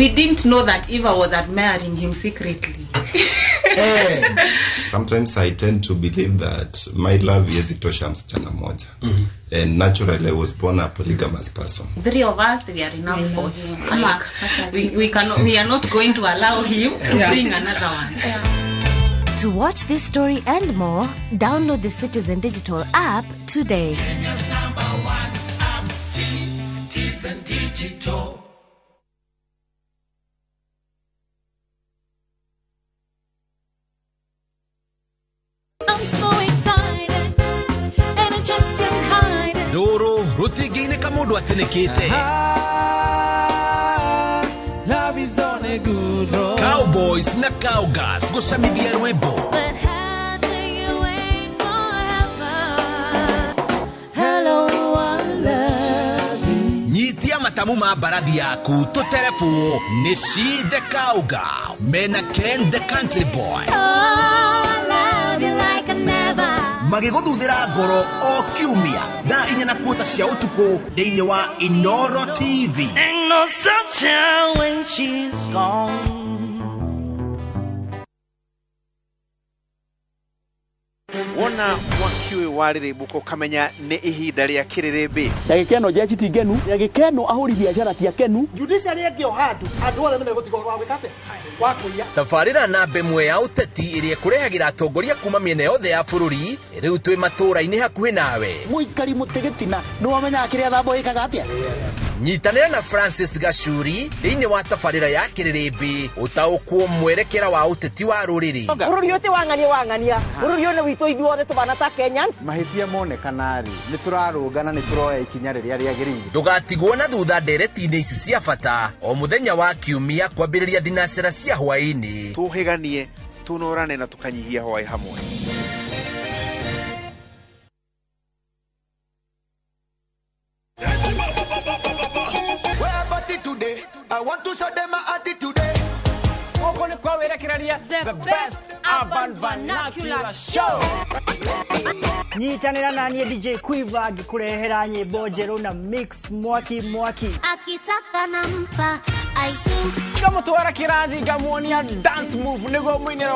We didn't know that Eva was admiring him secretly. Sometimes I tend to believe that my love haiwezi tosha msichana moja. And naturally I was born a polygamous person. Three of us, we are enough for him. Like, we cannot, we are not going to allow him to bring another one. To watch this story and more, download the Citizen Digital app today. Kenya's number one app, Citizen Digital. I'm so excited and I just can't hide it. Rũrũ rũtingĩinĩka mũndũ atĩnĩkĩte. Love is on a good road. Cowboys na Cowgirls gũcamithia rwĩmbo. But how do you wait forever? Hello, I love you. Nyitia matamu ma mbarathi yaku tũterebwo nĩ She the Cowgirl mena Ken the Country Boy. Oh, I love you like I never. Magĩgũthuthĩra ngoro o kiumia thaa 4:15 cia ũtukũ thĩinĩ wa Inoro TV. Ain't no sunshine when she's gone. Wona mwaki ũyũ warĩrĩmbũka ũkamenya nĩ ihinda rĩa kĩrĩrĩmbĩ. Ndagĩka ĩno jeshi ti ngenu, ndagĩka ĩno ahũri biacara ti akenu. Judiciary ĩngĩoha andũ, andũ othe nĩmegũtiga ũhoro wa gwĩka atĩa? Wa kũiya. Tabarĩra namba ĩmwe ya ũteti ĩrĩa ĩkũrehagĩra atongoria kuma mĩena yothe ya bũrũri rĩu twĩ matũũra-inĩ hakuhĩ nawe. Mũikari mũtĩ gĩtina nĩwamenyaga kĩrĩa thambo ĩkaga atĩa? Nyitanĩra na Francis Gachuri thĩinĩ wa tabarĩra ya kĩrĩrĩmbĩ ũtaũkwo mwerekera wa ũteti wa rũrĩrĩ. Bũrũri ũyũ ti wang'ania wang'ania, bũrũri ũyũ nĩ witũ ithuothe tũbana ta Kenyans. Mahĩtia monekana rĩ, nĩ tũrarũngana, nĩ tũroya ikinya rĩrĩa rĩagĩrĩire. Ndũgatigwo na thutha ndereti-inĩ ici cia bata o mũthenya wa kiumia kwambĩrĩria thinacera cia hwaĩ-inĩ. Tũhĩganie, tũnorane na tũkanyihia hwaĩ hamwe. I want to show them my attitude. The best urban vernacular show. Nyitanĩra na niĩ DJ Quiver ngĩkũrehera nyĩmbo njerũ na mix mwaki mwaki. Akitaka nampa aisu. Ngamũtwara kĩrathi ngamuonia dance move nĩguo mũinĩre.